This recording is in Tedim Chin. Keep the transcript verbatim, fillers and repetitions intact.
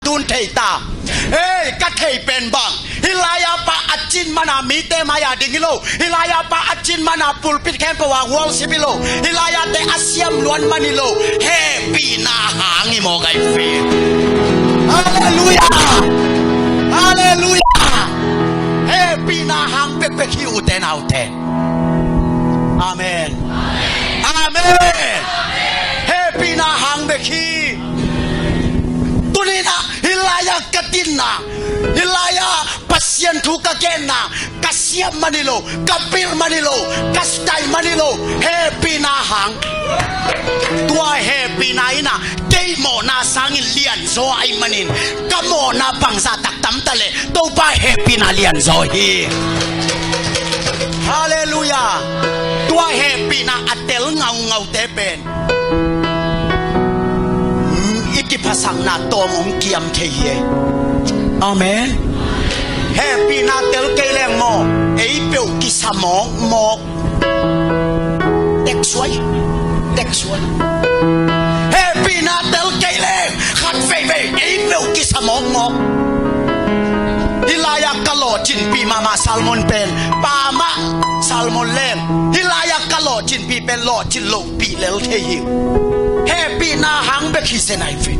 tun thei ta. Ei, ka thei pen bang, hih lai-a pa a cin mana mite mai-a ding hi lo. Hih lai-a pa a cin mana pulpit khempeuh ah worship hi lo. Hih lai-a te a siam luan man hi lo. Hehpihna hang hi mawk ahi ve. Halleluiah. Halleluiah. Hehpihna hang bekbek hi, ute naute. Amen. Amen. Hehpihna hang bek hi. Tuni-in ah hih lai-a ka dinna, hih lai-a Pasian thu ka genna, ka siam man hi lo, ka pilh man hi lo, ka style man hi lo. Hehpihna hang. Tua hehpihna in ah kei mawhna sangin lianzaw ahih manin, ka mawhna bangzah tak tam ta leh Topa hehpihna lianzaw hi. Halleluiah. Tua hehpihna a tel ngaungaute pen, mm, i kiphatsakna tawm hong kiam thei hi. Amen. Hehpihna tel kei leng maw, ei peuh kisa mawkmawk. Tek suai. Tek suai. Hehpihna tel kei leng khat veivei ei peuh kisa mawkmawk. Hih lai-a ka lawhcinpih mahmah Salmon pen, pa mah Salmon leng, hih lai-a ka lawhcinpih pen lawhcin lohpih lel thei hi. Hehpihna hang bek hi zen ahi ve.